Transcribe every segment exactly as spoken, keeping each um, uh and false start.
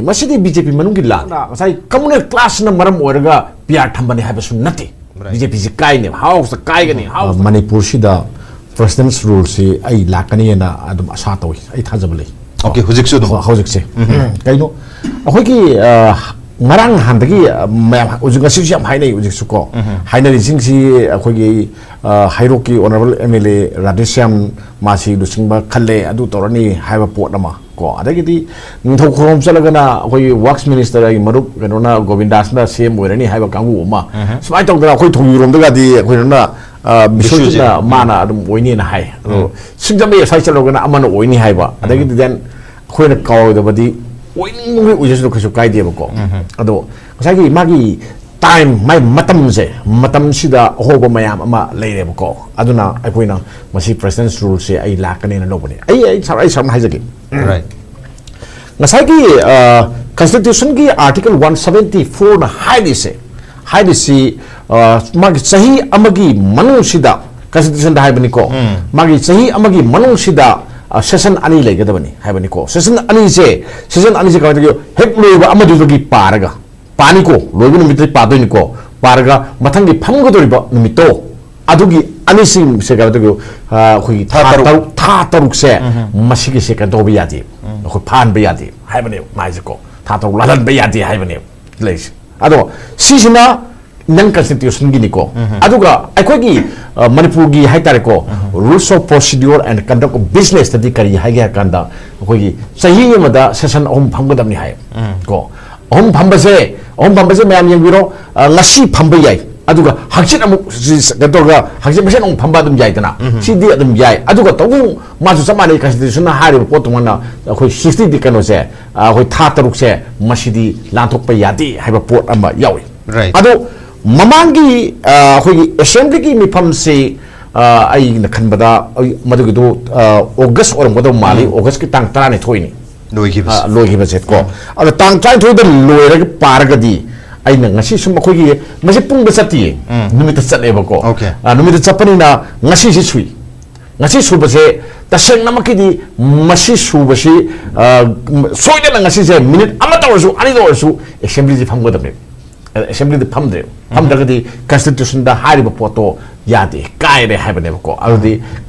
ꯃꯁꯤꯗꯤ B J ꯄꯤ ꯃꯅꯨꯡꯒꯤ ꯂꯥꯟ, ꯉꯁꯥꯏ communal classꯅ ꯃꯔꯝ ꯑꯣꯏꯔꯒ ꯄꯤ ꯑꯥꯔ ꯊꯝꯕꯅꯤ ꯍꯥꯏꯕꯁꯨ ꯅꯠꯇꯦ꯫ ꯕꯤ ꯖꯦ ꯄꯤꯁꯤ ꯀꯥꯏꯅꯦꯕ, ꯍꯥꯎꯁꯇ ꯀꯥꯏꯒꯅꯤ, ꯍꯥꯎꯁꯇ ꯃꯅꯤꯄꯨꯔꯁꯤꯗ President's Ruleꯁꯤ ꯑꯩ ꯂꯥꯛꯀꯅꯤꯅ ꯑꯗꯨꯝ ꯑꯁꯥ ꯇꯧꯏ, ꯑꯩ ꯊꯥꯖꯕ ꯂꯩ꯫ Okay, ꯍꯧꯖꯤꯛꯁꯨ ꯑꯗꯨꯝ꯫ ꯍꯧꯖꯤꯛꯁꯦ ꯀꯩꯅꯣ, ꯑꯩꯈꯣꯏꯒꯤ ꯑ, ꯉꯔꯥꯡ ꯅꯍꯥꯟꯗꯒꯤ, ꯑ, ꯃꯌꯥꯝ ꯍꯧꯖꯤꯛ, ꯉꯁꯤꯁꯨ ꯌꯥꯝ ꯍꯥꯏꯅꯩ ꯍꯧꯖꯤꯛꯁꯨ ꯀꯣ꯫ ꯍꯥꯏꯅꯔꯤꯁꯤꯡꯁꯤ ꯑꯩꯈꯣꯏꯒꯤ, ꯑ, ꯍꯩꯔꯣꯛꯀꯤ Honourable M L A Radheshyam, ꯃꯥꯁꯤ ꯂꯨꯆꯤꯡꯕ ꯈꯜꯂꯦ, ꯑꯗꯨ ꯇꯧꯔꯅꯤ ꯍꯥꯏꯕ ꯄꯣꯠ ꯑꯃ ꯀꯣ꯫ ꯑꯗꯒꯤꯗꯤ ꯅꯤꯡꯊꯧ ꯈꯨꯔꯣꯝ ꯆꯠꯂꯒꯅ ꯑꯩꯈꯣꯏꯒꯤ Works Minister ꯑꯩꯒꯤ ꯃꯔꯨꯞ ꯀꯩꯅꯣꯅ, ꯒꯣꯕꯤꯟꯗꯥꯁꯅ C M ꯑꯣꯏꯔꯅꯤ ꯍꯥꯏꯕ ꯀꯥꯡꯕꯨ ꯑꯃ꯫ ꯁꯨꯃꯥꯏꯅ ꯇꯧꯗꯅ ꯑꯩꯈꯣꯏ ꯊꯣꯡꯖꯨꯔꯣꯝꯗꯒꯗꯤ ꯑꯩꯈꯣꯏꯅ, ꯑ, ꯕꯤꯁ꯭ꯋꯖꯤꯠꯅ, ꯕꯤꯁ꯭ꯋꯖꯤꯠ꯫ ꯃꯥꯅ ꯑꯗꯨꯝ ꯑꯣꯏꯅꯤꯅ ꯍꯥꯏ꯫ ꯑꯗꯣ ꯁꯤꯡꯖꯃꯩ ꯑꯁ꯭ꯋꯥꯏ ꯆꯠꯂꯨꯔꯒꯅ ꯑꯃꯅ ꯑꯣꯏꯅꯤ ꯍꯥꯏꯕ꯫ ꯑꯗꯒꯤꯗꯤ then ꯑꯩꯈꯣꯏꯅ ꯀꯥꯎꯔꯣꯏꯗꯕꯗꯤ ꯑꯣꯏꯅꯤꯡꯕꯒꯤ ꯑꯣꯏꯖꯁꯅꯨ, ꯀꯩꯁꯨ ꯀꯥꯏꯗꯦꯕꯀꯣ꯫ ꯑꯗꯣ ꯉꯁꯥꯏꯒꯤ ꯃꯥꯒꯤ time, ꯃꯥꯏ ꯃꯇꯝꯁꯦ, ꯃꯇꯝꯁꯤꯗ ꯑꯍꯣꯕ ꯃꯌꯥꯝ ꯑꯃ ꯂꯩꯔꯦꯕꯀꯣ꯫ ꯑꯗꯨꯅ ꯑꯩꯈꯣꯏꯅ ꯃꯁꯤ President's Ruleꯁꯦ ꯑꯩ ꯂꯥꯛꯀꯅꯦꯅ ꯂꯧꯕꯅꯦ꯫ ꯑꯩ, ꯑꯩ ꯁꯝ-, ꯑꯩ ꯁꯝꯅ ꯍꯥꯏꯖꯒꯦ꯫ Right. ꯉꯁꯥꯏꯒꯤ, ꯑ, Constitutionꯒꯤ Article one seventy fourꯅ ꯍꯥꯏꯔꯤꯁꯦ, ꯍꯥꯏꯔꯤꯁꯤ, ꯑ, ꯃꯥꯒꯤ ꯆꯍꯤ ꯑꯃꯒꯤ ꯃꯅꯨꯡꯁꯤꯗ, Constitutionꯗ ꯍꯥꯏꯕꯅꯤꯀꯣ, ꯃꯥꯒꯤ ꯆꯍꯤ ꯑꯃꯒꯤ ꯃꯅꯨꯡꯁꯤꯗ, ꯑ, session ꯑꯅꯤ ꯂꯩꯒꯗꯕꯅꯤ ꯍꯥꯏꯕꯅꯤꯀꯣ꯫ Session ꯑꯅꯤꯁꯦ, session ꯑꯅꯤꯁꯦ ꯀꯃꯥꯏꯅ ꯇꯧꯒꯦ? ꯍꯦꯛ ꯂꯣꯏꯕ ꯑꯃꯗꯨꯗꯒꯤ ꯄꯥꯔꯒ, ꯄꯥꯅꯤꯀꯣ, ꯂꯣꯏꯕ ꯅꯨꯃꯤꯠꯇ ꯄꯥꯗꯣꯏꯅꯤꯀꯣ꯫ ꯄꯥꯔꯒ ꯃꯊꯪꯒꯤ ꯐꯝꯒꯗꯧꯔꯤꯕ ꯅꯨꯃꯤꯠꯇꯣ, ꯑꯗꯨꯒꯤ ꯑꯅꯤꯁꯤꯡꯁꯦ ꯀꯩꯅꯣ ꯇꯧꯕꯤꯌꯨ, ꯑ, ꯑꯩꯈꯣꯏꯒꯤ ꯊꯥ ꯊꯥ ꯇꯔꯨꯛ꯫ ꯇꯔꯨꯛ, ꯊꯥ ꯇꯔꯨꯛꯁꯦ ꯃꯁꯤꯒꯤꯁꯦ ꯀꯩꯅꯣ ꯇꯧꯕ ꯌꯥꯗꯦ, ꯑꯩꯈꯣꯏ ꯐꯥꯍꯟꯕ ꯌꯥꯗꯦ ꯍꯥꯏꯕꯅꯦꯕ ꯃꯥꯏꯁꯦꯀꯣ꯫ ꯊꯥ ꯇꯔꯨꯛ ꯂꯥꯜꯍꯟꯕ ꯌꯥꯗꯦ ꯍꯥꯏꯕꯅꯦꯕ ꯂꯩꯔꯤꯁꯦ꯫ ꯑꯗꯣ ꯁꯤꯁꯤꯅ ꯏꯟꯗꯤꯌꯟ Constitutionꯒꯤꯅꯤꯀꯣ꯫ ꯑꯗꯨꯒ ꯑꯩꯈꯣꯏꯒꯤ, ꯑ, ꯃꯅꯤꯄꯨꯔꯒꯤ ꯍꯥꯏꯇꯥꯔꯦꯀꯣ, Rules of Procedure and Conduct of Businessꯇꯗꯤ ꯀꯔꯤ ꯍꯥꯏꯒꯦ ꯍꯥꯏ ꯀꯥꯟꯗ, ꯑꯩꯈꯣꯏꯒꯤ ꯆꯍꯤ ꯑꯃꯗ session ꯑꯍꯨꯝ ꯐꯝꯒꯗꯕꯅꯤ ꯍꯥꯏ ꯀꯣ꯫ ꯑꯍꯨꯝ ꯐꯝꯕꯁꯦ, ꯑꯍꯨꯝ ꯐꯝꯕꯁꯦ ꯃꯌꯥꯝ ꯌꯦꯡꯕꯤꯔꯣ, ꯑ, ꯉꯁꯤ ꯐꯝꯕ ꯌꯥꯏ, ꯑꯗꯨꯒ ꯍꯪꯆꯤꯠ ꯑꯃꯨꯛ ꯁꯤ-, ꯀꯩꯅꯣ ꯇꯧꯔꯒ ꯍꯪꯆꯤꯠ ꯃꯁꯦꯟ ꯑꯃꯨꯛ ꯐꯝꯕ ꯑꯗꯨꯝ ꯌꯥꯏꯗꯅ꯫ ꯁꯤꯗꯤ ꯑꯗꯨꯝ ꯌꯥꯏ꯫ ꯑꯗꯨꯒ ꯇꯧꯕꯇꯕꯨ ꯃꯥꯁꯨ ꯆꯞ ꯃꯥꯟꯅꯩ, Constitutionꯅ ꯍꯥꯏꯔꯤꯕ ꯄꯣꯠꯇꯨꯃꯛꯅ ꯑꯩꯈꯣꯏ sixty ꯗꯤ ꯀꯩꯅꯣꯁꯦ, ꯑ, ꯑꯩꯈꯣꯏ ꯊꯥ ꯇꯔꯨꯛꯁꯦ ꯃꯁꯤꯗꯤ ꯂꯥꯟꯊꯣꯛꯄ ꯌꯥꯗꯦ ꯍꯥꯏꯕ ꯄꯣꯠ ꯑꯃ ꯌꯥꯎꯏ꯫ Right. ꯑꯗꯣ ꯃꯃꯥꯡꯒꯤ, ꯑ, ꯑꯩꯈꯣꯏꯒꯤ Assemblyꯒꯤ ꯃꯤꯐꯝꯁꯤ, ꯑ, ꯑꯩꯅ ꯈꯟꯕꯗ ꯑꯩ ꯃꯗꯨꯒꯤꯗꯨ, ꯑ, August ꯑꯣꯏꯔꯝꯒꯗꯧ ꯃꯥꯜꯂꯤ, Augustꯀꯤ ꯇꯥꯡ ꯇꯔꯥꯅꯤꯊꯣꯏꯅꯤ꯫ ꯂꯣꯏꯈꯤꯕꯁꯦ꯫ ꯑ, ꯂꯣꯏꯈꯤꯕꯁꯦ ꯀꯣ꯫ ꯑꯗꯣ ꯇꯥꯡ ꯇꯔꯥꯅꯤꯊꯣꯏꯗ ꯂꯣꯏꯔꯒ ꯄꯥꯔꯒꯗꯤ ꯑꯩꯅ ꯉꯁꯤ ꯁꯨꯝ ꯑꯩꯈꯣꯏꯒꯤ ꯃꯁꯤ ꯄꯨꯡꯗ ꯆꯠꯇꯤꯌꯦ, ꯅꯨꯃꯤꯠꯇ ꯆꯠꯂꯦꯕꯀꯣ꯫ Okay. ꯑ, ꯅꯨꯃꯤꯠꯇ ꯆꯠꯄꯅꯤꯅ ꯉꯁꯤꯁꯤ ꯁꯨꯏ꯫ ꯉꯁꯤ ꯁꯨꯕꯁꯦ ꯇꯁꯦꯡꯅꯃꯛꯀꯤꯗꯤ ꯃꯁꯤ ꯁꯨꯕꯁꯤ, ꯑ, ꯁꯣꯏꯗꯅ ꯉꯁꯤꯁꯦ ꯃꯤꯅꯤꯠ ꯑꯃꯇ ꯑꯣꯏꯔꯁꯨ, ꯑꯅꯤꯗ ꯑꯣꯏꯔꯁꯨ ꯑꯦꯁꯦꯝꯕ꯭ꯂꯤꯁꯤ ꯐꯝꯒꯗꯕꯅꯦꯕ꯫ ꯑꯦꯁꯦꯝꯕ꯭ꯂꯤꯗ ꯐꯝꯗ꯭ꯔꯦ꯫ ꯐꯝꯗ꯭ꯔꯒꯗꯤ ꯀꯟꯁꯇꯤꯇ꯭ꯌꯨꯁꯟꯗ ꯍꯥꯏꯔꯤꯕ ꯄꯣꯠꯇꯣ ꯌꯥꯗꯦ, ꯀꯥꯏꯔꯦ ꯍꯥꯏꯕꯅꯦꯕꯀꯣ꯫ ꯑꯗꯨꯗꯤ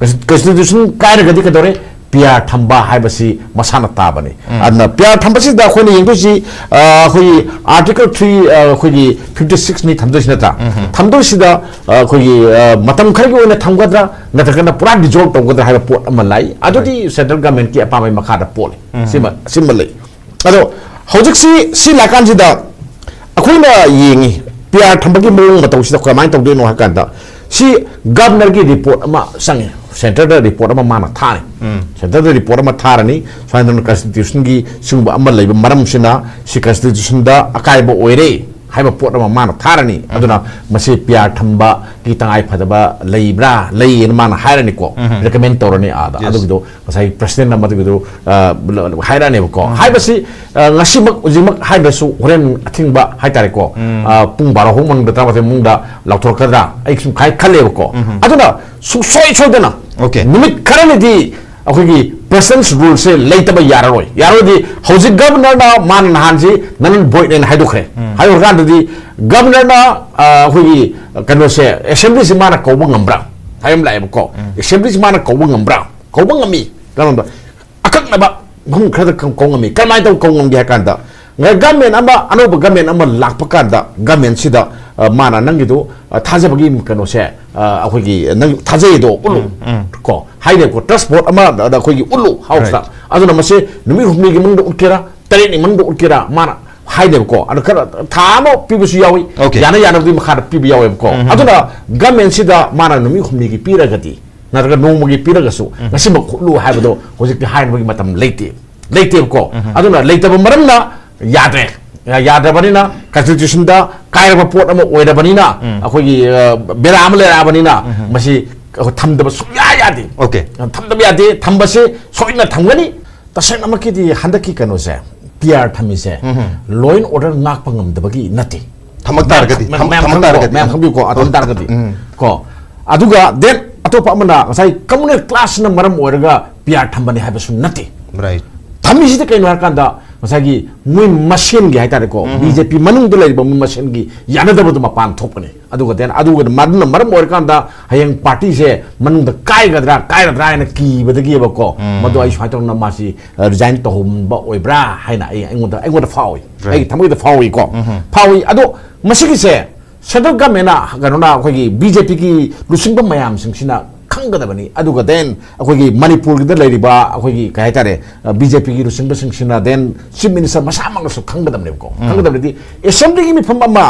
ꯀꯟꯁꯇꯤꯇ꯭ꯌꯨꯁꯟ ꯀꯥꯏꯔꯒꯗꯤ ꯀꯩꯗꯧꯔꯦ? ꯄꯤ ꯑꯥꯔ ꯊꯝꯕ ꯍꯥꯏꯕꯁꯤ ꯃꯁꯥꯅ ꯇꯥꯕꯅꯤ꯫ ꯑꯗꯨꯅ ꯄꯤ ꯑꯥꯔ ꯊꯝꯕꯁꯤꯗ ꯑꯩꯈꯣꯏꯅ ꯌꯦꯡꯗꯣꯏꯁꯤ, ꯑ, ꯑꯩꯈꯣꯏꯒꯤ ꯑꯥꯔꯇꯤꯀꯜ ꯊ꯭ꯔꯤ, ꯑ, ꯑꯩꯈꯣꯏꯒꯤ ꯐꯤꯐꯇꯤ ꯁꯤꯛꯁꯅꯤ ꯊꯝꯗꯣꯏꯁꯤ ꯅꯠꯇ꯭ꯔꯥ? ꯊꯝꯗꯣꯏꯁꯤꯗ, ꯑ, ꯑꯩꯈꯣꯏꯒꯤ, ꯑ, ꯃꯇꯝ ꯈꯔꯒꯤ ꯑꯣꯏꯅ ꯊꯝꯒꯗ꯭ꯔꯥ, ꯅꯠꯇ꯭ꯔꯒꯅ ꯄꯨꯔꯥ ꯗꯤꯖꯣꯜꯕ ꯇꯧꯒꯗ꯭ꯔꯥ ꯍꯥꯏꯕ ꯄꯣꯠ ꯑꯃ ꯂꯩ꯫ ꯑꯗꯨꯗꯤ ꯁꯦꯟꯇ꯭ꯔꯦꯜ ꯒꯃꯦꯟꯠꯀꯤ ꯑꯄꯥꯝꯕꯒꯤ ꯃꯈꯥꯗ ꯄꯣꯜꯂꯤ꯫ ꯁꯤꯃ, ꯁꯤꯃ ꯂꯩ꯫ ꯑꯗꯣ ꯍꯧꯖꯤꯛꯁꯤ ꯁꯤ ꯂꯥꯛꯀꯥꯟꯁꯤꯗ ꯑꯩꯈꯣꯏꯅ ꯌꯦꯡꯉꯤ, ꯄꯤ ꯑꯥꯔ ꯊꯝꯕꯒꯤ ꯃꯑꯣꯡ ꯃꯇꯧꯁꯤꯗ ꯀꯃꯥꯏꯅ ꯇꯧꯗꯣꯏꯅꯣ ꯍꯥꯏ ꯀꯥꯟꯗ, ꯁꯤ ꯒꯕꯅꯔꯒꯤ ꯔꯤꯄꯣꯔꯠ ꯑꯃ ꯆꯪꯉꯤ, ꯁꯦꯟꯇꯔꯗ ꯔꯤꯄꯣꯔꯠ ꯑꯃ ꯃꯥꯅ ꯊꯥꯔꯦ꯫ ꯁꯦꯟꯇꯔꯗ ꯔꯤꯄꯣꯔꯠ ꯑꯃ ꯊꯥꯔꯅꯤ, ꯁꯨꯃꯥꯏꯅ ꯇꯧꯅ ꯀꯟꯁꯇꯤꯇ꯭ꯌꯨꯁꯟꯒꯤ ꯁꯤꯒꯨꯝꯕ ꯑꯃ ꯂꯩꯕ ꯃꯔꯝꯁꯤꯅ ꯁꯤ ꯀꯟꯁꯇꯤꯇ꯭ꯌꯨꯁꯟꯗ ꯑꯀꯥꯏꯕ ꯑꯣꯏꯔꯦ ꯍꯥꯏꯕ ꯄꯣꯠ ꯑꯃ ꯃꯥꯅ ꯊꯥꯔꯅꯤ꯫ ꯑꯗꯨꯅ ꯃꯁꯤ ꯄꯤ ꯑꯥꯔ ꯊꯝꯕꯒꯤ ꯇꯉꯥꯏ ꯐꯗꯕ ꯂꯩꯕ꯭ꯔꯥ, ꯂꯩꯌꯦꯅ ꯃꯥꯅ ꯍꯥꯏꯔꯅꯤꯀꯣ, ꯔꯤꯀꯃꯦꯟ ꯇꯧꯔꯅꯤ ꯑꯥꯗ꯫ ꯑꯗꯨꯒꯤꯗꯣ ꯉꯁꯥꯏ ꯄ꯭ꯔꯁꯤꯗꯦꯟ ꯑꯃꯗꯨꯒꯤꯗꯣ, ꯑ, ꯍꯥꯏꯔꯛꯑꯅꯦꯕꯀꯣ꯫ ꯍꯥꯏꯕꯁꯤ, ꯑ, ꯉꯁꯤꯃꯛ ꯍꯧꯖꯤꯛꯃꯛ ꯍꯥꯏꯗ꯭ꯔꯁꯨ ꯍꯣꯔꯦꯟ ꯑꯊꯤꯡꯕ ꯍꯥꯏꯇꯥꯔꯦꯀꯣ, ꯑ, ꯄꯨꯡ ꯕꯥꯔꯣ ꯐꯥꯎ ꯃꯅꯨꯡꯗ, ꯇꯔꯥꯃꯥꯊꯣꯏ ꯃꯅꯨꯡꯗ ꯂꯥꯎꯊꯣꯔꯛꯀꯗ꯭ꯔꯥ ꯑꯩ ꯁꯨꯝ ꯈꯥꯏ ꯈꯜꯂꯦꯕꯀꯣ꯫ ꯑꯗꯨꯅ ꯁꯨꯡꯁꯣꯏ ꯁꯣꯏꯗꯅ ꯑꯣꯀꯦ꯫ ꯅꯨꯃꯤꯠ ꯈꯔꯅꯤꯗꯤ ꯑꯩꯈꯣꯏꯒꯤ ꯄ꯭ꯔꯁꯤꯗꯦꯟꯁ ꯔꯨꯜꯁꯦ ꯂꯩꯇꯕ ꯌꯥꯔꯔꯣꯏ꯫ ꯌꯥꯔꯣꯏꯗꯤ ꯍꯧꯖꯤꯛ ꯒꯕꯅꯔꯅ ꯃꯥꯅ ꯅꯍꯥꯟꯁꯤ ꯅꯟ ꯚꯣꯏꯗ ꯍꯥꯏꯅ ꯍꯥꯏꯗꯣꯛꯈ꯭ꯔꯦ꯫ ꯍꯥꯏꯗꯣꯛꯈ꯭ꯔꯀꯥꯟꯗꯗꯤ ꯒꯕꯅꯔꯅ, ꯑ, ꯑꯩꯈꯣꯏꯒꯤ ꯀꯩꯅꯣꯁꯦ, ꯑꯦꯁꯦꯝꯕ꯭ꯂꯤꯁꯤ ꯃꯥꯅ ꯀꯧꯕ ꯉꯝꯕ꯭ꯔꯥ ꯍꯥꯏꯕ ꯑꯃ ꯂꯥꯛꯑꯦꯕꯀꯣ꯫ ꯑꯦꯁꯦꯝꯕ꯭ꯂꯤꯁꯤ ꯃꯥꯅ ꯀꯧꯕ ꯉꯝꯕ꯭ꯔꯥ? ꯀꯧꯕ ꯉꯝꯃꯤ꯫ ꯀꯔꯝꯕ? ꯑꯀꯛꯅꯕ ꯃꯐꯝ ꯈꯔꯗ ꯀꯧ ꯉꯝꯒꯦ꯫ ꯀꯔꯝꯍꯥꯏꯅ ꯇꯧ ꯀꯧ ꯉꯝꯒꯦ ꯍꯥꯏ ꯀꯥꯟꯗ, ꯉ-, ꯒꯃꯦꯟ ꯑꯃ, ꯑꯅꯧꯕ ꯒꯃꯦꯟ ꯑꯃ ꯂꯥꯛꯄ ꯀꯥꯟꯗ, ꯒꯃꯦꯟꯁꯤꯗ, ꯑ, ꯃꯥꯅ ꯅꯪꯒꯤꯗꯣ, ꯑ, ꯊꯥꯖꯕꯒꯤ ꯀꯩꯅꯣꯁꯦ, ꯑ, ꯑꯩꯈꯣꯏꯒꯤ ꯅꯪ ꯊꯥꯖꯩꯗꯣ ꯎꯠꯂꯨ꯫ ꯀꯣ, ꯍꯥꯏꯅꯦꯕꯀꯣ, ꯇ꯭ꯔꯁ ꯚꯣꯠ ꯑꯃ, ꯑ, ꯑꯩꯈꯣꯏꯒꯤ ꯎꯠꯂꯨ ꯍꯥꯎꯁꯇ꯫ ꯑꯗꯨꯅ ꯃꯁꯤ ꯅꯨꯃꯤꯠ ꯍꯨꯝꯅꯤꯒꯤ ꯃꯅꯨꯡꯗ ꯎꯠꯀꯦꯔꯥ, ꯇꯔꯦꯠꯅꯤ ꯃꯅꯨꯡꯗ ꯎꯠꯀꯦꯔꯥ, ꯃꯥꯅ ꯍꯥꯏꯅꯦꯕꯀꯣ꯫ ꯑꯗꯣ ꯈꯔ ꯊꯥ ꯑꯃ ꯄꯤꯕꯁꯨ ꯌꯥꯎꯏ, ꯑꯣꯀꯦ꯫ ꯌꯥꯅ ꯌꯥꯅꯕꯒꯤ ꯃꯈꯥꯗ ꯄꯤꯕ ꯌꯥꯎꯋꯦꯕꯀꯣ꯫ ꯑꯗꯨꯅ ꯒꯃꯦꯟꯁꯤꯗ ꯃꯥꯅ ꯅꯨꯃꯤꯠ ꯍꯨꯝꯅꯤꯒꯤ ꯄꯤꯔꯒꯗꯤ, ꯅꯠꯇ꯭ꯔꯒ ꯅꯣꯡꯃꯒꯤ ꯄꯤꯔꯒꯁꯨ ꯉꯁꯤꯃꯛ ꯈꯨꯠꯂꯨ ꯍꯥꯏꯕꯗꯣ ꯍꯧꯖꯤꯛꯇꯤ ꯍꯥꯏꯅꯕꯒꯤ ꯃꯇꯝ ꯂꯩꯇꯦ, ꯂꯩꯇꯦꯕꯀꯣ꯫ ꯑꯗꯨꯅ ꯂꯩꯇꯕ ꯃꯔꯝꯅ ꯌꯥꯗ꯭ꯔꯦ꯫ ꯌꯥ-, ꯌꯥꯗ꯭ꯔꯕꯅꯤꯅ, ꯀꯟꯁꯇꯤꯇ꯭ꯌꯨꯁꯟꯗ ꯀꯥꯏꯔꯕ ꯄꯣꯠ ꯑꯃ ꯑꯣꯏꯔꯕꯅꯤꯅ, ꯑꯩꯈꯣꯏꯒꯤ, ꯑ, ꯕꯦꯔꯥ ꯑꯃ ꯂꯩꯔꯛꯑꯕꯅꯤꯅ, ꯃꯁꯤ ꯑꯩꯈꯣꯏ ꯊꯝꯗꯕ ꯁꯨꯡꯌꯥ ꯌꯥꯗꯦ꯫ ꯑꯣꯀꯦ꯫ ꯊꯝꯗꯕ ꯌꯥꯗꯦ꯫ ꯊꯝꯕꯁꯦ ꯁꯣꯏꯗꯅ ꯊꯝꯒꯅꯤ꯫ ꯇꯁꯦꯡꯅꯃꯛꯀꯤꯗꯤ ꯍꯟꯗꯛꯀꯤ ꯀꯩꯅꯣꯁꯦ, ꯄꯤ ꯑꯥꯔ ꯊꯝꯃꯤꯁꯦ, law and order ꯉꯥꯛꯄ ꯉꯝꯗꯕꯒꯤ ꯅꯠꯇꯦ꯫ ꯊꯝꯃꯛ ꯇꯥꯔꯒꯗꯤ, ꯃꯌꯥꯝ, ꯊꯝ-, ꯃꯌꯥꯝ ꯊꯝꯃꯛ ꯈꯪꯕꯤꯀꯣ, ꯇꯥꯔꯒꯗꯤ꯫ ꯃꯌꯥꯝ ꯈꯪꯕꯤꯀꯣ, ꯑꯗꯨꯝ ꯇꯥꯔꯒꯗꯤ꯫ ꯀꯣ, ꯑꯗꯨꯒ then ꯑꯇꯣꯞꯄ ꯑꯃꯅ ꯉꯁꯥꯏ communal clashꯅ ꯃꯔꯝ ꯑꯣꯏꯔꯒ ꯄꯤ ꯑꯥꯔ ꯊꯝꯕꯅꯤ ꯍꯥꯏꯕꯁꯨ ꯅꯠꯇꯦ꯫ Right. ꯊꯝꯃꯤꯁꯤꯗꯤ ꯀꯩꯅꯣ ꯍꯥꯏꯔꯀꯥꯟꯗ ꯉꯁꯥꯏꯒꯤ ꯃꯣꯏ ꯃꯁꯦꯟꯒꯤ ꯍꯥꯏꯇꯥꯔꯦꯀꯣ, ꯕꯤ ꯖꯦ ꯄꯤ ꯃꯅꯨꯡꯗ ꯂꯩꯔꯤꯕ ꯃꯣꯏ ꯃꯁꯦꯟꯒꯤ ꯌꯥꯅꯗꯕꯗꯨ ꯃꯄꯥꯟ ꯊꯣꯛꯄꯅꯤ꯫ ꯑꯗꯨꯒ then ꯑꯗꯨꯒ ꯃꯗꯨꯅ ꯃꯔꯝ ꯑꯣꯏꯔꯀꯥꯟꯗ ꯍꯌꯦꯡ ꯄꯥꯔꯇꯤꯁꯦ ꯃꯅꯨꯡꯗ ꯀꯥꯏꯒꯗ꯭ꯔꯥ ꯀꯥꯏꯔꯗ꯭ꯔꯥ ꯍꯥꯏꯅ ꯀꯤꯕꯗꯒꯤꯕꯀꯣ, ꯃꯗꯨ ꯑꯩ ꯁꯨꯃꯥꯏꯅ ꯇꯧꯗꯅ ꯃꯥꯁꯤ ꯔꯤꯖꯥꯏꯟ ꯇꯧꯍꯟꯕ ꯑꯣꯏꯕ꯭ꯔꯥ ꯍꯥꯏꯅ ꯑꯩ ꯑꯩꯉꯣꯟꯗ ꯑꯩꯉꯣꯟꯗ ꯐꯥꯎꯏ꯫ Right. ꯑꯩꯒꯤ ꯊꯃꯣꯏꯗ ꯐꯥꯎꯏꯀꯣ꯫ ꯐꯥꯎꯏ꯫ ꯑꯗꯣ ꯃꯁꯤꯒꯤꯁꯦ central governmentꯅ ꯀꯩꯅꯣꯅ ꯑꯩꯈꯣꯏꯒꯤ ꯕꯤ ꯖꯦ ꯄꯤꯒꯤ ꯂꯨꯆꯤꯡꯕ ꯃꯌꯥꯝꯁꯤꯡꯁꯤꯅ ꯈꯪꯒꯗꯕꯅꯤ꯫ ꯑꯗꯨꯒ then ꯑꯩꯈꯣꯏꯒꯤ ꯃꯅꯤꯄꯨꯔꯒꯤꯗ ꯂꯩꯔꯤꯕ ꯑꯩꯈꯣꯏꯒꯤ ꯀꯩ ꯍꯥꯏꯇꯥꯔꯦ, ꯕꯤ ꯖꯦ ꯄꯤꯒꯤ ꯂꯨꯆꯤꯡꯕꯁꯤꯡꯁꯤꯅ then chief minister ꯃꯁꯥꯃꯛꯅꯁꯨ ꯈꯪꯒꯗꯕꯅꯦꯕꯀꯣ꯫ ꯈꯪꯒꯗꯕꯅꯤꯗꯤ assemblyꯒꯤ ꯃꯤꯐꯝ ꯑꯃ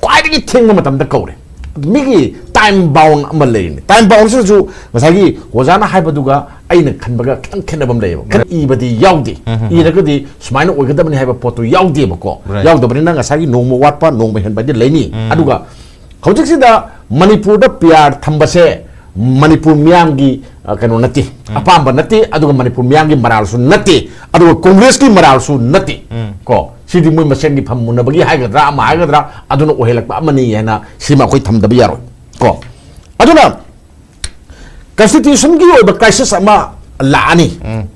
ꯈ꯭ꯋꯥꯏꯗꯒꯤ ꯊꯦꯡꯕ ꯃꯇꯝꯗ ꯀꯧꯔꯦ꯫ ꯃꯤꯒꯤ time bound ꯑꯃ ꯂꯩꯔꯤꯅꯤ꯫ Time boundꯁꯤꯗꯁꯨ ꯉꯁꯥꯏꯒꯤ ꯑꯣꯖꯥꯅ ꯍꯥꯏꯕꯗꯨꯒ ꯑꯩꯅ ꯈꯟꯕꯒ ꯈꯤꯇꯪ ꯈꯦꯠꯅꯕ ꯑꯃ ꯂꯩꯌꯦꯕ꯫ ꯈꯔ ꯏꯕꯗꯤ ꯌꯥꯎꯗꯦ꯫ ꯏꯔꯒꯗꯤ ꯁꯨꯃꯥꯏꯅ ꯑꯣꯏꯒꯗꯕꯅꯤ ꯍꯥꯏꯕ ꯄꯣꯠꯇꯨ ꯌꯥꯎꯗꯦꯕꯀꯣ꯫ Right. ꯌꯥꯎꯗꯕꯅꯤꯅ ꯉꯁꯥꯏꯒꯤ ꯅꯣꯡꯃ ꯋꯥꯠꯄ ꯅꯣꯡꯃ ꯍꯦꯟꯕ ꯍꯥꯏꯗꯤ ꯂꯩꯅꯤ꯫ ꯑꯗꯨꯒ ꯍꯧꯖꯤꯛꯁꯤꯗ ꯃꯅꯤꯄꯨꯔꯗ ꯄꯤ ꯑꯥꯔ ꯊꯝꯕꯁꯦ ꯃꯅꯤꯄꯨꯔ ꯃꯤꯌꯥꯝꯒꯤ, ꯑ, ꯀꯩꯅꯣ ꯅꯠꯇꯦ, ꯑꯄꯥꯝꯕ ꯅꯠꯇꯦ, ꯑꯗꯨꯒ ꯃꯅꯤꯄꯨꯔ ꯃꯤꯌꯥꯝꯒꯤ ꯃꯔꯥꯜꯁꯨ ꯅꯠꯇꯦ, ꯑꯗꯨꯒ ꯀꯣꯡꯒ꯭ꯔꯦꯁꯀꯤ ꯃꯔꯥꯜꯁꯨ ꯅꯠꯇꯦ꯫ ꯀꯣ, ꯁꯤꯗꯤ ꯃꯣꯏ ꯃꯁꯦꯟꯒꯤ ꯐꯝ ꯃꯨꯟꯅꯕꯒꯤ ꯍꯥꯏꯒꯗ꯭ꯔꯥ ꯑꯃ ꯍꯥꯏꯒꯗ꯭ꯔꯥ ꯑꯗꯨꯅ ꯑꯣꯏꯍꯜꯂꯛꯄ ꯑꯃꯅꯤ ꯍꯥꯏꯅ ꯁꯤꯃ ꯑꯩꯈꯣꯏ ꯊꯝꯗꯕ ꯌꯥꯔꯣꯏ꯫ ꯀꯣ, ꯑꯗꯨꯅ constitutionꯒꯤ ꯑꯣꯏꯕ crisis ꯑꯃ ꯂꯥꯛꯑꯅꯤ꯫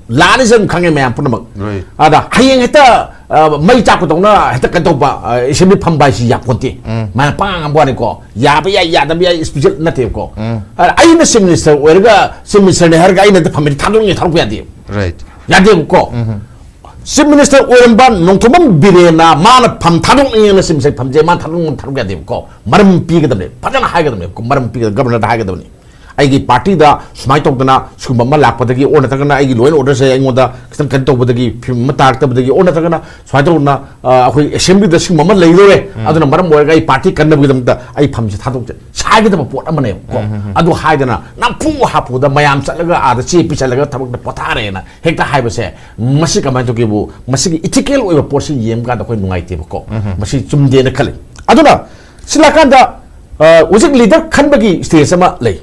ꯂꯥꯛꯑꯅꯤꯁꯦ ꯑꯗꯨꯝ ꯈꯪꯉꯦ ꯃꯌꯥꯝ ꯄꯨꯝꯅꯃꯛ꯫ Right. ꯑꯗ ꯍꯌꯦꯡ ꯍꯦꯛꯇ, ꯑ, ꯃꯩ ꯆꯥꯛꯄꯗꯧꯅ ꯍꯦꯛꯇ ꯀꯩꯅꯣ ꯇꯧꯕ, ꯑ, assembly ꯐꯝꯕ ꯍꯥꯏꯁꯤ ꯌꯥꯄꯣꯟꯇꯦ꯫ ꯃꯥꯅ ꯄꯥꯡꯉꯝꯕ ꯋꯥꯅꯤꯀꯣ, ꯌꯥꯕ ꯌꯥꯏ ꯌꯥꯗꯕ ꯌꯥꯏ special ꯅꯠꯇꯦꯕꯀꯣ꯫ ꯑꯗ ꯑꯩꯅ chief minister ꯑꯣꯏꯔꯒ chief ministerꯅꯦ ꯍꯥꯏꯔꯒ ꯑꯩꯅ ꯍꯦꯛꯇ ꯐꯝꯃꯤꯗꯤ ꯊꯥꯗꯣꯛꯅꯤꯡꯉꯦ ꯊꯥꯗꯣꯛꯄ ꯌꯥꯗꯦ꯫ Right. ꯌꯥꯗꯦꯕꯀꯣ꯫ Chief minister ꯑꯣꯏꯔꯝꯕ ꯅꯣꯡꯊꯣꯝꯕꯝ ꯕꯤꯔꯦꯟꯅ ꯃꯥꯅ ꯐꯝ ꯊꯥꯗꯣꯛꯅꯤꯡꯉꯦꯅ chief minister ꯐꯝꯁꯦ ꯃꯥꯅ ꯊꯥꯗꯣꯛꯅꯤꯡꯉꯦ ꯊꯥꯗꯣꯛꯄ ꯌꯥꯗꯦꯕꯀꯣ꯫ ꯃꯔꯝ ꯄꯤꯒꯗꯕꯅꯦ, ꯐꯖꯅ ꯍꯥꯏꯒꯗꯕꯅꯦ, ꯃꯔꯝ ꯄꯤꯒꯗꯕ, governorꯗ ꯍꯥꯏꯒꯗꯕꯅꯤ꯫ ꯑꯩꯒꯤ ꯄꯥꯔꯇꯤꯗ ꯁꯨꯃꯥꯏꯅ ꯇꯧꯗꯅ ꯁꯤꯒꯨꯝꯕ ꯑꯃ ꯂꯥꯛꯄꯗꯒꯤ ꯑꯣꯔ ꯅꯠꯇ꯭ꯔꯒꯅ ꯑꯩꯒꯤ law and orderꯁꯦ ꯑꯩꯉꯣꯟꯗ ꯈꯤꯇꯪ ꯀꯩꯅꯣ ꯇꯧꯕꯗꯒꯤ, ꯐꯤꯕꯝ ꯑꯃ ꯇꯥꯔꯛꯇꯕꯗꯒꯤ ꯑꯣꯔ ꯅꯠꯇ꯭ꯔꯒꯅ ꯁꯨꯃꯥꯏꯅ ꯇꯧꯗꯅ, ꯑ, ꯑꯩꯈꯣꯏ assemblyꯗ ꯁꯤꯒꯨꯝꯕ ꯑꯃ ꯂꯩꯗꯧꯔꯦ, ꯑꯗꯨꯅ ꯃꯔꯝ ꯑꯣꯏꯔꯒ ꯑꯩ ꯄꯥꯔꯇꯤ ꯀꯟꯅꯕꯒꯤꯗꯃꯛꯇ ꯑꯩ ꯐꯝꯁꯦ ꯊꯥꯗꯣꯛꯆꯦ ꯍꯥꯏꯒꯗꯕ ꯄꯣꯠ ꯑꯃꯅꯦꯕꯀꯣ꯫ ꯑꯗꯨ ꯍꯥꯏꯗꯅ ꯅꯝꯐꯨ ꯍꯥꯐꯨꯗ ꯃꯌꯥꯝ ꯆꯠꯂꯒ ꯑꯥꯗ ꯆꯦ ꯄꯤꯁꯜꯂꯒ ꯊꯕꯛꯇ ꯄꯣꯊꯥꯔꯦꯅ ꯍꯦꯛꯇ ꯍꯥꯏꯕꯁꯦ, ꯃꯁꯤ ꯀꯃꯥꯏꯅ ꯇꯧꯒꯦꯕꯨ, ꯃꯁꯤꯒꯤ ethical ꯑꯣꯏꯕ ꯄꯣꯠꯁꯤ ꯌꯦꯡꯕ ꯀꯥꯟꯗ ꯑꯩꯈꯣꯏ ꯅꯨꯡꯉꯥꯏꯇꯦꯕꯀꯣ꯫ ꯃꯁꯤ ꯆꯨꯝꯗꯦꯅ ꯈꯜꯂꯤ꯫ ꯑꯗꯨꯅ ꯁꯤꯜꯂꯀꯥꯟꯗ, ꯑ, ꯍꯧꯖꯤꯛ leader ꯈꯟꯕꯒꯤ stage ꯑꯃ ꯂꯩ꯫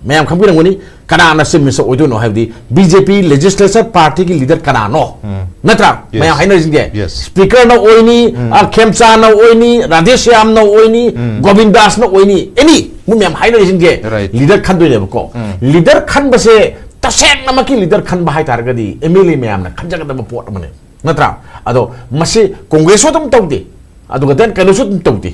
ꯃꯌꯥꯝ ꯈꯪꯕꯤꯔꯝꯒꯅꯤ, ꯀꯅꯥꯅ Chief Minister ꯑꯣꯏꯗꯣꯏꯅꯣ ꯍꯥꯏꯕꯗꯤ B J P Legislature Party ꯒꯤ leader ꯀꯅꯥꯅꯣ? ꯎꯝ꯫ ꯅꯠꯇ꯭ꯔꯥ? Yes. ꯃꯌꯥꯝ ꯍꯥꯏꯅꯔꯤꯁꯤꯡꯁꯦ꯫ Yes. Speaker ꯅ ꯑꯣꯏꯅꯤ, ꯎꯝ꯫ ꯑ, ꯈꯦꯝꯆꯥꯅ ꯑꯣꯏꯅꯤ, ꯔꯥꯙꯦꯁ꯭ꯌꯥꯝꯅ ꯑꯣꯏꯅꯤ, ꯎꯝ꯫ ꯒꯣꯕꯤꯟꯗꯥꯁꯅ ꯑꯣꯏꯅꯤ, any ꯃꯣꯏ ꯃꯌꯥꯝ ꯍꯥꯏꯅꯔꯤꯁꯤꯡꯁꯦ꯫ Right. Leader ꯈꯟꯗꯣꯏꯅꯦꯕꯀꯣ꯫ ꯎꯝ꯫ Leader ꯈꯟꯕꯁꯦ ꯇꯁꯦꯡꯅꯃꯛꯀꯤ leader ꯈꯟꯕ ꯍꯥꯏꯇꯥꯔꯒꯗꯤ M L A ꯃꯌꯥꯝꯅ ꯈꯟꯖꯒꯗꯕ ꯄꯣꯠ ꯑꯃꯅꯦ, ꯅꯠꯇ꯭ꯔꯥ? ꯑꯗꯣ ꯃꯁꯤ ꯀꯣꯡꯒ꯭ꯔꯦꯁꯁꯨ ꯑꯗꯨꯝ ꯇꯧꯗꯦ, ꯑꯗꯨꯒ then ꯀꯩꯅꯣꯁꯨ ꯑꯗꯨꯝ ꯇꯧꯗꯦ,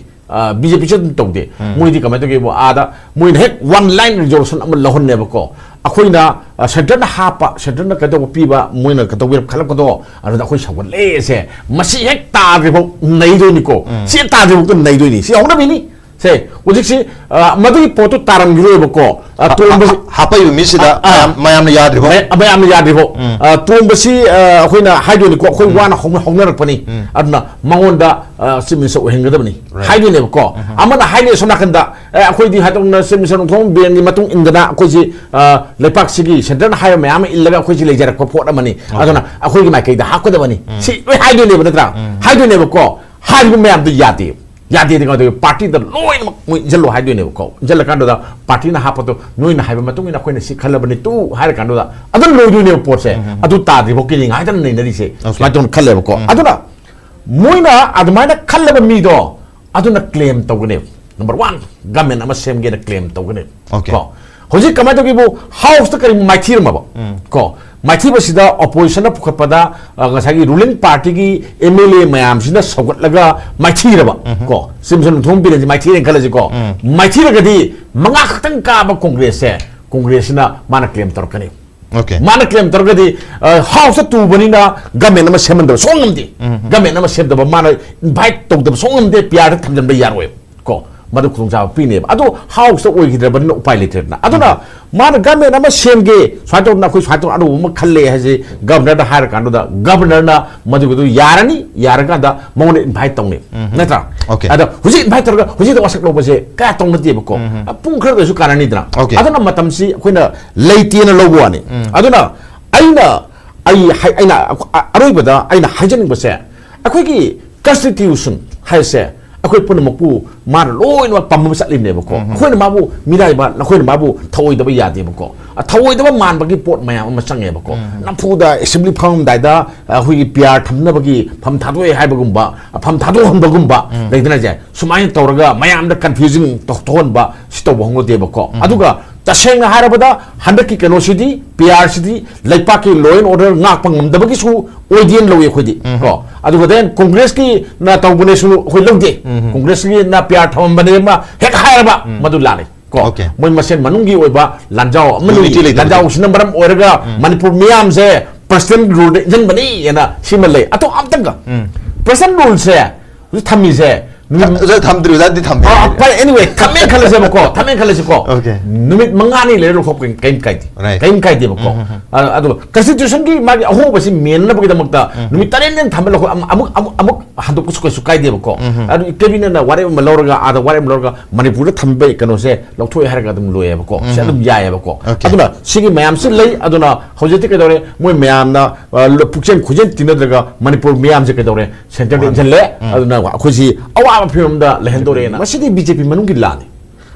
ꯕꯤ ꯖꯦ ꯄꯤꯁꯨ ꯑꯗꯨꯝ ꯇꯧꯗꯦ꯫ ꯎꯝ꯫ ꯃꯣꯏꯗꯤ ꯀꯃꯥꯏꯅ ꯇꯧꯒꯦꯕꯨ, ꯑꯥꯗ ꯃꯣꯏꯅ ꯍꯦꯛ one line resolution ꯑꯃ ꯂꯧꯍꯟꯅꯦꯕꯀꯣ꯫ ꯑꯩꯈꯣꯏꯅ, ꯑ, centre ꯅ ꯍꯥꯞꯄ, centre ꯅ ꯀꯩꯗꯧꯕ ꯄꯤꯕ, ꯃꯣꯏꯅ ꯀꯩꯗꯧꯕꯤꯔ ꯈꯜꯂꯛꯄꯗꯣ, ꯑꯗꯨꯗ ꯑꯩꯈꯣꯏ ꯁꯧꯒꯠꯂꯦꯁꯦ꯫ ꯃꯁꯤ ꯍꯦꯛ ꯇꯥꯗ꯭ꯔꯤꯐꯥꯎ ꯅꯩꯗꯣꯏꯅꯤꯀꯣ꯫ ꯎꯝ꯫ ꯁꯤ ꯍꯦꯛ ꯇꯥꯗ꯭ꯔꯤꯐꯥꯎ ꯅꯩꯗꯣꯏꯅꯤ꯫ ꯁꯤ ꯍꯧꯅꯕꯤꯅꯤ꯫ ꯁꯦ, ꯍꯧꯖꯤꯛꯁꯤ, ꯑ, ꯃꯗꯨꯒꯤ ꯄꯣꯠꯇꯨ ꯇꯥꯔꯝꯈꯤꯔꯣꯏꯕꯀꯣ꯫ ꯑ, ꯍꯥ-, ꯇꯣꯝꯕꯁꯤ ꯍꯥ-, ꯍꯥꯞꯄꯛꯏꯕ ꯃꯤꯁꯤꯗ ꯑ, ꯑ꯫ ꯃꯌꯥꯝ, ꯃꯌꯥꯝꯅ ꯌꯥꯗ꯭ꯔꯤꯐꯥꯎ꯫ ꯃꯌꯥꯝ, ꯃꯌꯥꯝꯅ ꯌꯥꯗ꯭ꯔꯤꯐꯥꯎ꯫ ꯎꯝ꯫ ꯑ, ꯇꯣꯝꯕꯁꯤ, ꯑ, ꯑꯩꯈꯣꯏꯅ ꯍꯥꯏꯗꯣꯏꯅꯤꯀꯣ, ꯑꯩꯈꯣꯏ ꯎꯝ꯫ ꯋꯥꯅ ꯍꯧꯅ-, ꯍꯧꯅꯔꯛꯄꯅꯤ꯫ ꯎꯝ꯫ ꯑꯗꯨꯅ ꯃꯉꯣꯟꯗ, ꯑ, Chief Minister ꯑꯣꯏꯍꯟꯒꯗꯕꯅꯤ꯫ Right. ꯍꯥꯏꯗꯣꯏꯅꯦꯕꯀꯣ꯫ ꯎꯝ꯫ ꯑꯃꯅ ꯍꯥꯏꯅꯩ ꯁꯣꯝ ꯅꯥꯀꯟꯗ, "ꯑꯦ, ꯑꯩꯈꯣꯏꯗꯤ ꯍꯟꯗꯛꯅ Chief Minister ꯅꯣꯡꯊꯣꯝꯕꯝ ꯕꯤꯔꯦꯟꯒꯤ ꯃꯇꯨꯡ ꯏꯟꯗꯅ ꯑꯩꯈꯣꯏꯁꯤ, ꯑ, ꯂꯩꯄꯥꯛꯁꯤꯒꯤ centre ꯅ ꯍꯥꯏꯕ ꯃꯌꯥꯝ ꯑꯃ ꯏꯜꯂꯒ ꯑꯩꯈꯣꯏꯁꯤ ꯂꯩꯖꯔꯛꯄ ꯄꯣꯠ ꯑꯃꯅꯤ꯫ Okay. ꯑꯗꯨꯅ ꯑꯩꯈꯣꯏꯒꯤ ꯃꯥꯏꯀꯩꯗ ꯍꯥꯞꯀꯗꯕꯅꯤ"꯫ ꯎꯝ꯫ ꯁꯤ ꯂꯣꯏ ꯍꯥꯏꯗꯣꯏꯅꯦꯕ, ꯅꯠꯇ꯭ꯔꯥ? ꯎꯝ꯫ ꯍꯥꯏꯗꯣꯏꯅꯦꯕꯀꯣ꯫ ꯍꯥꯏꯔꯤꯕ ꯃꯌꯥꯝꯗꯨ ꯌꯥꯗꯦ꯫ ꯌꯥꯗꯦꯗꯤ ꯀꯃꯥꯏꯅ ꯇꯧꯋꯤ? Party ꯗ ꯂꯣꯏꯅꯃꯛ ꯃꯣꯏ ꯏꯟꯁꯤꯜꯂꯣ ꯍꯥꯏꯗꯣꯏꯅꯦꯕꯀꯣ꯫ ꯏꯟꯁꯤꯜꯂꯀꯥꯟꯗꯨꯗ party ꯅ ꯍꯥꯞꯄꯗꯣ, "ꯅꯣꯏꯅ ꯍꯥꯏꯕ ꯃꯇꯨꯡ ꯏꯟꯅ ꯑꯩꯈꯣꯏꯅ ꯁꯤ ꯈꯜꯂꯕꯅꯤ" ꯇꯨ ꯍꯥꯏꯔꯀꯥꯟꯗꯨꯗ ꯑꯗꯨꯝ ꯂꯣꯏꯗꯣꯏꯅꯦꯕ ꯄꯣꯠꯁꯦ꯫ ꯎꯝ, ꯎꯝ, ꯎꯝ꯫ ꯑꯗꯨ ꯇꯥꯗ꯭ꯔꯤꯐꯥꯎ ꯀꯤꯅꯤ ꯉꯥꯏꯗꯅ ꯅꯩꯅꯔꯤꯁꯦ꯫ Okay. ꯁꯨꯃꯥꯏꯅ ꯇꯧꯅ ꯈꯜꯂꯦꯕꯀꯣ꯫ ꯎꯝ꯫ ꯑꯗꯨꯅ ꯃꯣꯏꯅ ꯑꯗꯨꯃꯥꯏꯅ ꯈꯜꯂꯕ ꯃꯤꯗꯣ ꯑꯗꯨꯅ claim ꯇꯧꯒꯅꯦꯕ꯫ Number one, government ꯑꯃ ꯁꯦꯝꯒꯦꯅ claim ꯇꯧꯒꯅꯦꯕ꯫ Okay. ꯀꯣ? ꯍꯧꯖꯤꯛ ꯀꯃꯥꯏꯅ ꯇꯧꯒꯦꯕꯨ, House ꯇ ꯀꯔꯤ ꯃꯥꯏꯊꯤꯔꯝꯃꯕ? ꯎꯝ꯫ ꯀꯣ? ꯃꯥꯏꯊꯤꯕꯁꯤꯗ opposition ꯅ ꯄꯨꯈꯠꯄꯗ, ꯑ, ꯉꯁꯥꯏꯒꯤ ruling party ꯒꯤ M L A ꯃꯌꯥꯝꯁꯤꯅ ꯁꯧꯒꯠꯂꯒ ꯃꯥꯏꯊꯤꯔꯕ꯫ ꯎꯝ꯫ ꯀꯣ? Chief Minister Nongthombam ꯕꯤꯔꯦꯟꯁꯤ ꯃꯥꯏꯊꯤꯔꯦꯅ ꯈꯜꯂꯁꯤꯀꯣ꯫ ꯎꯝ꯫ ꯃꯥꯏꯊꯤꯔꯒꯗꯤ ꯃꯉꯥ ꯈꯛꯇꯪ ꯀꯥꯕ ꯀꯣꯡꯒ꯭ꯔꯦꯁꯁꯦ, ꯀꯣꯡꯒ꯭ꯔꯦꯁꯁꯤꯅ ꯃꯥꯅ claim ꯇꯧꯔꯛꯀꯅꯤ꯫ Okay. ꯃꯥꯅ claim ꯇꯧꯔꯒꯗꯤ, ꯑ, House ꯇ ꯇꯨꯕꯅꯤꯅ government ꯑꯃ ꯁꯦꯝꯍꯟꯗꯕ ꯁꯨꯡꯉꯝ ꯉꯝꯗꯦ꯫ ꯎꯝ꯫ Government ꯑꯃ ꯁꯦꯝꯗꯕ, ꯃꯥꯅ invite ꯇꯧꯗꯕ ꯁꯨꯡꯉꯝ ꯉꯝꯗꯦ, P R ꯗ ꯊꯝꯖꯤꯟꯕ ꯌꯥꯔꯣꯏ꯫ ꯀꯣ, ꯃꯗꯨ ꯈꯨꯗꯣꯡꯆꯥꯕ ꯄꯤꯅꯦꯕ꯫ ꯑꯗꯣ House ꯇ ꯑꯣꯏꯈꯤꯗ꯭ꯔꯕꯅꯤꯅ ꯎꯄꯥꯏ ꯂꯩꯇ꯭ꯔꯦꯗꯅ꯫ ꯑꯗꯨꯅ ꯎꯝ꯫ ꯃꯥꯅ government ꯑꯃ ꯁꯦꯝꯒꯦ, ꯁꯨꯃꯥꯏꯅ ꯇꯧꯗꯅ ꯑꯩꯈꯣꯏ ꯁꯨꯃꯥꯏꯅ ꯇꯧꯗꯅ ꯑꯅꯧꯕ ꯑꯃ ꯈꯜꯂꯦ ꯍꯥꯏꯁꯦ Governor ꯗ ꯍꯥꯏꯔꯀꯥꯟꯗꯨꯗ Governor ꯅ ꯃꯗꯨꯒꯤꯗꯨ ꯌꯥꯔꯅꯤ, ꯌꯥꯔꯀꯥꯟꯗ ꯃꯉꯣꯟꯗ invite ꯇꯧꯅꯤ꯫ ꯎꯝ꯫ ꯅꯠꯇ꯭ꯔꯥ? Okay. ꯑꯗ ꯍꯧꯖꯤꯛ invite ꯇꯧꯔꯒ ꯍꯧꯖꯤꯛꯇ ꯋꯥꯁꯛ ꯂꯧꯕꯁꯦ ꯀꯌꯥ ꯇꯧꯅꯗꯦꯕꯀꯣ꯫ ꯎꯝ꯫ ꯄꯨꯡ ꯈꯔꯗꯁꯨ ꯀꯥꯟꯅꯅꯤꯗꯅ꯫ Okay. ꯑꯗꯨꯅ ꯃꯇꯝꯁꯤ ꯑꯩꯈꯣꯏꯅ ꯂꯩꯇꯦꯅ ꯂꯧꯕ ꯋꯥꯅꯤ꯫ ꯎꯝ꯫ ꯑꯗꯨꯅ ꯑꯩꯅ, ꯑꯩ ꯍꯥꯏ-, ꯑꯩꯅ ꯑ-, ꯑꯔꯣꯏꯕꯗ ꯑꯩꯅ ꯍꯥꯏꯖꯅꯤꯡꯕꯁꯦ, ꯑꯩꯈꯣꯏꯒꯤ constitution ꯍꯥꯏꯁꯦ, ꯑꯩꯈꯣꯏ ꯄꯨꯝꯅꯃꯛꯄꯨ ꯃꯥꯅ ꯂꯣꯏꯅꯃꯛ ꯄꯝꯕ ꯆꯠꯂꯤꯕꯅꯦꯕꯀꯣ꯫ ꯑꯩꯈꯣꯏꯅ ꯃꯥꯕꯨ ꯃꯤꯔꯥꯏꯕ, ꯅꯈꯣꯏꯅ ꯃꯥꯕꯨ ꯊꯧꯑꯣꯏꯗꯕ ꯌꯥꯗꯦꯕꯀꯣ꯫ ꯑ, ꯊꯧꯑꯣꯏꯗꯕ ꯃꯥꯟꯕꯒꯤ ꯄꯣꯠ ꯃꯌꯥꯝ ꯑꯃ ꯆꯪꯉꯦꯕꯀꯣ꯫ ꯅꯝꯐꯨꯗ ꯑꯦꯁꯦꯝꯕ꯭ꯂꯤ ꯐꯝꯃꯝꯗꯥꯏꯗ, ꯑ, ꯑꯩꯈꯣꯏꯒꯤ ꯄꯤ ꯑꯥꯔ ꯊꯝꯅꯕꯒꯤ ꯐꯝ ꯊꯥꯗꯣꯛꯑꯦ ꯍꯥꯏꯕꯒꯨꯝꯕ, ꯑ, ꯐꯝ ꯊꯥꯗꯣꯛꯍꯟꯕꯒꯨꯝꯕ ꯂꯩꯗꯅ ꯁꯦ, ꯁꯨꯃꯥꯏꯅ ꯇꯧꯔꯒ ꯃꯌꯥꯝꯗ ꯀꯟꯐ꯭ꯌꯨꯖꯟ ꯇꯧ-, ꯊꯣꯛꯍꯟꯕ ꯁꯤ ꯇꯧꯕ ꯍꯧꯅꯗꯦꯕꯀꯣ꯫ ꯑꯗꯨꯒ ꯇꯁꯦꯡꯅ ꯍꯥꯏꯔꯕꯗ ꯍꯟꯗꯛꯀꯤ ꯀꯩꯅꯣꯁꯤꯗꯤ, ꯄꯤ ꯑꯥꯔꯁꯤꯗꯤ ꯂꯩꯄꯥꯛꯀꯤ law and order ꯉꯥꯛꯄ ꯉꯝꯗꯕꯒꯤꯁꯨ ꯑꯣꯏꯗꯦꯅ ꯂꯧꯏ ꯑꯩꯈꯣꯏꯗꯤ꯫ ꯀꯣ, ꯑꯗꯨꯒ then ꯀꯣꯡꯒ꯭ꯔꯦꯁꯀꯤꯅ ꯇꯧꯕꯅꯦꯁꯨ ꯑꯩꯈꯣꯏ ꯂꯧꯗꯦ꯫ ꯀꯣꯡꯒ꯭ꯔꯦꯁꯀꯤꯅ ꯄꯤ ꯑꯥꯔ ꯊꯝꯃꯝꯕꯅꯦ ꯑꯃ ꯍꯦꯛ ꯍꯥꯏꯔꯕ ꯃꯗꯨ ꯂꯥꯜꯂꯤ꯫ ꯀꯣ, Okay. ꯃꯣꯏ ꯃꯁꯦꯟ ꯃꯅꯨꯡꯒꯤ ꯑꯣꯏꯕ ꯂꯥꯟꯖꯥꯎ ꯑꯃ ꯂꯩ꯫ Unity ꯂꯩꯇꯕꯗꯤ꯫ ꯂꯥꯟꯖꯥꯎꯁꯤꯅ ꯃꯔꯝ ꯑꯣꯏꯔꯒ ꯃꯅꯤꯄꯨꯔ ꯃꯤꯌꯥꯝꯁꯦ personal rule ꯗ ꯏꯟꯖꯟꯕꯅꯤ ꯍꯥꯏꯅ ꯁꯤꯃ ꯂꯩ꯫ ꯑꯇꯣꯞ ꯑꯝꯇꯪꯒ personal rule ꯁꯦ ꯍꯧꯖꯤꯛ ꯊꯝꯃꯤꯁꯦ ꯅꯨꯃꯤꯠ ꯑ, ꯑ, ꯊꯝꯗ꯭ꯔꯤꯕꯗ ꯑꯗꯨꯗꯤ ꯊꯝꯃꯦ꯫ ꯑ, ꯐꯔꯦ, anyway, ꯊꯝꯃꯦ ꯈꯜꯂꯁꯦꯕꯀꯣ, ꯊꯝꯃꯦ ꯈꯜꯂꯁꯤꯀꯣ꯫ Okay. ꯅꯨꯃꯤꯠ ꯃꯉꯥꯅꯤ ꯂꯩꯔ ꯂꯧꯊꯣꯛꯄ ꯀꯩꯝ ꯀꯥꯏꯗꯦ꯫ Right. ꯀꯩꯝ ꯀꯥꯏꯗꯦꯕꯀꯣ꯫ ꯑ, ꯑꯗꯣ constitution ꯒꯤ ꯃꯥꯒꯤ ꯑꯍꯣꯡꯕꯁꯤ ꯃꯦꯟꯅꯕꯒꯤꯗꯃꯛꯇ ꯅꯨꯃꯤꯠ ꯇꯔꯦꯠꯅꯤ ꯊꯝꯕ ꯂꯧꯊꯣꯛ ꯑꯃ-, ꯑꯃꯨꯛ, ꯑꯃꯨꯛ, ꯑꯃꯨꯛ ꯍꯟꯗꯣꯛꯄꯁꯨ ꯀꯩꯁꯨ ꯀꯥꯏꯗꯦꯕꯀꯣ꯫ ꯑꯗꯨ ꯀꯦꯕꯤꯅꯦꯠꯅ ꯋꯥꯔꯦꯞ ꯑꯃ ꯂꯧꯔꯒ, ꯑꯥꯗ ꯋꯥꯔꯦꯞ ꯑꯃ ꯂꯧꯔꯒ ꯃꯅꯤꯄꯨꯔꯗ ꯊꯝꯕꯩ ꯀꯩꯅꯣꯁꯦ ꯂꯧꯊꯣꯛꯑꯦ ꯍꯥꯏꯔꯒ ꯑꯗꯨꯝ ꯂꯣꯏꯌꯦꯕꯀꯣ꯫ ꯁꯤ ꯑꯗꯨꯝ ꯌꯥꯏꯌꯦꯕꯀꯣ꯫ Okay. ꯑꯗꯨꯅ ꯁꯤꯒꯤ ꯃꯌꯥꯝꯁꯤ ꯂꯩ꯫ ꯑꯗꯨꯅ ꯍꯧꯖꯤꯛꯇꯤ ꯀꯩꯗꯧꯔꯦ? ꯃꯣꯏ ꯃꯌꯥꯝꯅ, ꯑ, ꯄꯨꯛꯆꯦꯜ ꯈꯣꯏꯖꯦꯜ ꯇꯤꯟꯅꯗ꯭ꯔꯒ ꯃꯅꯤꯄꯨꯔ ꯃꯤꯌꯥꯝꯁꯦ ꯀꯩꯗꯧꯔꯦ? ꯁꯦꯟꯇꯔꯗ ꯃꯥꯅꯦ꯫ ꯏꯟꯁꯤꯜꯂꯦ꯫ ꯑꯗꯨꯅ ꯑꯩꯈꯣꯏꯁꯤ ꯑꯋꯥꯕ ꯐꯤꯕꯝꯗ ꯂꯩꯍꯟꯗꯣꯔꯦꯅ꯫ ꯃꯁꯤꯗꯤ ꯕꯤ ꯖꯦ ꯄꯤ ꯃꯅꯨꯡꯒꯤ ꯂꯥꯟꯅꯤ꯫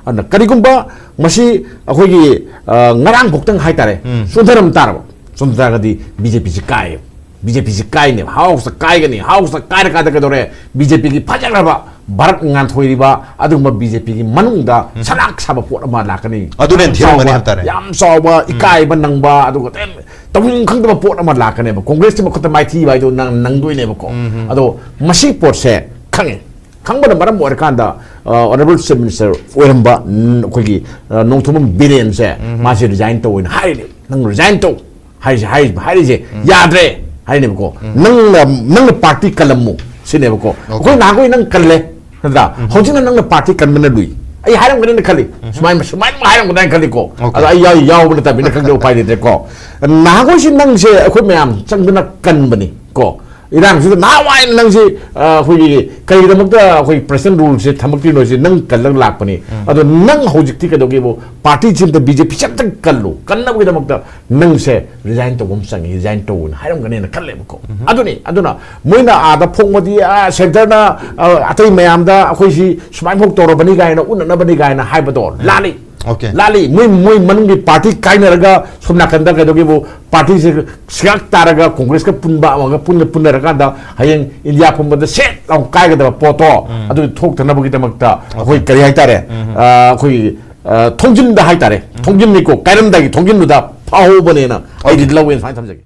ꯑꯗꯨꯅ ꯀꯔꯤꯒꯨꯝꯕ ꯃꯁꯤ ꯑꯩꯈꯣꯏꯒꯤ, ꯑ, ꯉꯔꯥꯡ ꯐꯥꯎꯇꯪ ꯍꯥꯏꯇꯥꯔꯦ, ꯆꯣꯟꯊꯔꯝ ꯇꯥꯔꯕ, ꯆꯣꯟꯊꯔꯒꯗꯤ ꯕꯤ ꯖꯦ ꯄꯤꯁꯤ ꯀꯥꯏꯌꯦꯕ꯫ ꯕꯤ ꯖꯦ ꯄꯤꯁꯤ ꯀꯥꯏꯅꯦꯕ꯫ ꯍꯥꯎꯁꯇ ꯀꯥꯏꯒꯅꯤ꯫ ꯍꯥꯎꯁꯇ ꯀꯥꯏꯔꯀꯥꯟꯗ ꯀꯩꯗꯧꯔꯦ? ꯕꯤ ꯖꯦ ꯄꯤꯒꯤ ꯐꯖꯈ꯭ꯔꯕ ꯚꯥꯔꯠ ꯉꯥꯟꯊꯣꯏꯔꯤꯕ ꯑꯗꯨꯒꯨꯝꯕ ꯕꯤ ꯖꯦ ꯄꯤꯒꯤ ꯃꯅꯨꯡꯗ ꯁꯂꯥꯛ ꯁꯥꯕ ꯄꯣꯠ ꯑꯃ ꯂꯥꯛꯀꯅꯤ꯫ ꯑꯗꯨꯅ ꯌꯥꯝ ꯊꯤꯔꯝꯒꯅꯤ ꯆꯥꯎꯕ, ꯍꯥꯏꯕ ꯇꯥꯔꯦ꯫ ꯌꯥꯝ ꯆꯥꯎꯕ ꯏꯀꯥꯏꯕ ꯅꯪꯕ, ꯑꯗꯨꯒ ꯇꯧꯐꯝ ꯈꯪꯗꯕ ꯄꯣꯠ ꯑꯃ ꯂꯥꯛꯀꯅꯦꯕ꯫ ꯀꯣꯡꯒ꯭ꯔꯦꯁꯀꯤ ꯃꯈꯨꯠꯇ ꯃꯥꯏꯊꯤꯕ ꯍꯥꯏꯗꯣ ꯅꯪ ꯅꯪꯗꯣꯏꯅꯦꯕꯀꯣ꯫ ꯑꯗꯣ ꯃꯁꯤ ꯄꯣꯠꯁꯦ ꯈꯪꯉꯦ꯫ ꯈꯪꯕꯅ ꯃꯔꯝ ꯑꯣꯏꯔꯀꯥꯟꯗ, ꯑ, Honourable Chief Minister ꯑꯣꯏꯔꯝꯕ, ꯎꯝ, ꯑꯩꯈꯣꯏꯒꯤ, ꯑ, ꯅꯣꯡꯊꯣꯝꯕꯝ ꯕꯤꯔꯦꯟꯁꯦ ꯃꯥꯁꯦ resign ꯇꯧꯑꯣꯅ ꯍꯥꯏꯔꯤꯅꯦ꯫ ꯅꯪ resign ꯇꯧ ꯍꯥꯏꯔꯤꯁꯦ, ꯍꯥꯏꯔꯤꯁꯦ, ꯍꯥꯏꯔꯤꯁꯦ ꯌꯥꯗ꯭ꯔꯦ ꯍꯥꯏꯅꯦꯕꯀꯣ꯫ ꯅꯪꯅ, ꯅꯪꯅ party ꯀꯜꯂꯝꯃꯨ ꯁꯤꯅꯦꯕꯀꯣ꯫ ꯑꯩꯈꯣꯏ ꯅꯍꯥꯟꯈꯣꯏ ꯅꯪ ꯀꯜꯂꯦ, ꯅꯠꯇ꯭ꯔꯥ? ꯍꯧꯖꯤꯛꯅ ꯅꯪꯅ party ꯀꯟꯕꯅ ꯂꯨꯏ꯫ ꯑꯩ ꯍꯥꯏꯔꯝꯒꯅꯤꯅ ꯈꯜꯂꯤ꯫ ꯁꯨꯃꯥꯏꯅ, ꯁꯨꯃꯥꯏꯅ ꯍꯥꯏꯔꯝꯒꯗ꯭ꯔꯥ ꯍꯥꯏꯅ ꯈꯜꯂꯤꯀꯣ꯫ Okay. ꯑꯗꯣ ꯑꯩ ꯌꯥꯎ-, ꯌꯥꯎꯕ ꯅꯠꯇꯕꯅꯤꯅ ꯈꯪꯗꯦ, ꯎꯄꯥꯏ ꯂꯩꯇ꯭ꯔꯦꯀꯣ꯫ ꯅꯍꯥꯟꯈꯣꯏꯁꯤ ꯅꯪꯁꯦ ꯑꯩꯈꯣꯏ ꯃꯌꯥꯝ ꯆꯪꯗꯅ ꯀꯟꯕꯅꯤ ꯀꯣ꯫ ꯏꯔꯥꯡꯁꯤꯗ ꯅꯍꯥꯟꯋꯥꯏ ꯅꯪꯁꯤ, ꯑ, ꯑꯩꯈꯣꯏꯒꯤ ꯀꯔꯤꯒꯤꯗꯃꯛꯇ ꯑꯩꯈꯣꯏ ꯄ꯭ꯔꯦꯁꯤꯗꯦꯟ ꯔꯨꯜꯁꯦ ꯊꯝꯃꯛꯇ꯭ꯔꯤꯅꯣ ꯁꯤ ꯅꯪ ꯀꯜꯂꯒ ꯂꯥꯛꯄꯅꯤ꯫ ꯑꯗꯣ ꯅꯪ ꯍꯧꯖꯤꯛꯇꯤ ꯀꯩꯗꯧꯒꯦꯕꯨ, ꯄꯥꯔꯇꯤꯁꯤꯗ ꯕꯤ ꯖꯦ ꯄꯤ ꯁꯤ ꯑꯝꯇꯪ ꯀꯜꯂꯨ, ꯀꯟꯅꯕꯒꯤꯗꯃꯛꯇ ꯅꯪꯁꯦ ꯔꯤꯖꯥꯏꯟ ꯇꯧꯕ ꯑꯃ ꯆꯪꯉꯤ, ꯔꯤꯖꯥꯏꯟ ꯇꯧꯅ ꯍꯥꯏꯔꯝꯒꯅꯦꯅ ꯈꯜꯂꯦꯕꯀꯣ꯫ ꯑꯗꯨꯅꯤ, ꯑꯗꯨꯅ ꯃꯣꯏꯅ ꯑꯥꯗ ꯐꯣꯡꯕꯗꯤ, ꯑ, ꯁꯦꯟꯇꯔꯅ, ꯑ, ꯑꯇꯩ ꯃꯌꯥꯝꯗ ꯑꯩꯈꯣꯏꯁꯤ ꯁꯨꯃꯥꯏꯅ ꯐꯥꯎ ꯇꯧꯔꯕꯅꯤ ꯀꯥꯏꯅ ꯎꯠꯅꯅꯕꯅꯤ ꯀꯥꯏꯅ ꯍꯥꯏꯕꯗꯣ ꯂꯥꯜꯂꯤ꯫ Okay. ꯂꯥꯜꯂꯤ꯫ ꯃꯣꯏ, ꯃꯣꯏ ꯃꯅꯨꯡꯒꯤ ꯄꯥꯔꯇꯤ ꯀꯥꯏꯅꯔꯒ ꯁꯣꯝ ꯅꯥꯀꯟꯗ ꯀꯩꯗꯧꯒꯦꯕꯨ, ꯄꯥꯔꯇꯤꯁꯦ ꯁꯤꯒꯥꯛ ꯇꯥꯔꯒ ꯀꯣꯡꯒ꯭ꯔꯦꯁꯀ ꯄꯨꯟꯕ ꯑꯃꯒ ꯄꯨꯟꯅ ꯄꯨꯟꯅꯔꯀꯥꯟꯗ ꯍꯌꯦꯡ ꯏꯟꯗꯤꯌꯥ ꯄꯨꯝꯕꯗ ꯁꯦꯠ ꯂꯥꯎ ꯀꯥꯏꯒꯗꯕ ꯄꯣꯠꯇꯣ ꯑꯗꯨ ꯊꯣꯛꯇꯅꯕꯒꯤꯗꯃꯛꯇ ꯑꯩꯈꯣꯏ ꯀꯔꯤ ꯍꯥꯏꯇꯥꯔꯦ? ꯑ, ꯑꯩꯈꯣꯏꯒꯤ, ꯑ, ꯊꯣꯡꯖꯤꯟꯗ ꯍꯥꯏꯇꯥꯔꯦ, ꯊꯣꯡꯖꯤꯟꯅꯤꯀꯣ, ꯀꯥꯏꯔꯝꯗꯥꯏꯒꯤ ꯊꯣꯡꯖꯤꯟꯗꯨꯗ ꯐꯥꯍꯧꯕꯅꯦꯅ ꯑꯩꯗꯤ ꯂꯧꯋꯦꯅ ꯁꯨꯃꯥꯏꯅ ꯊꯝꯖꯒꯦ꯫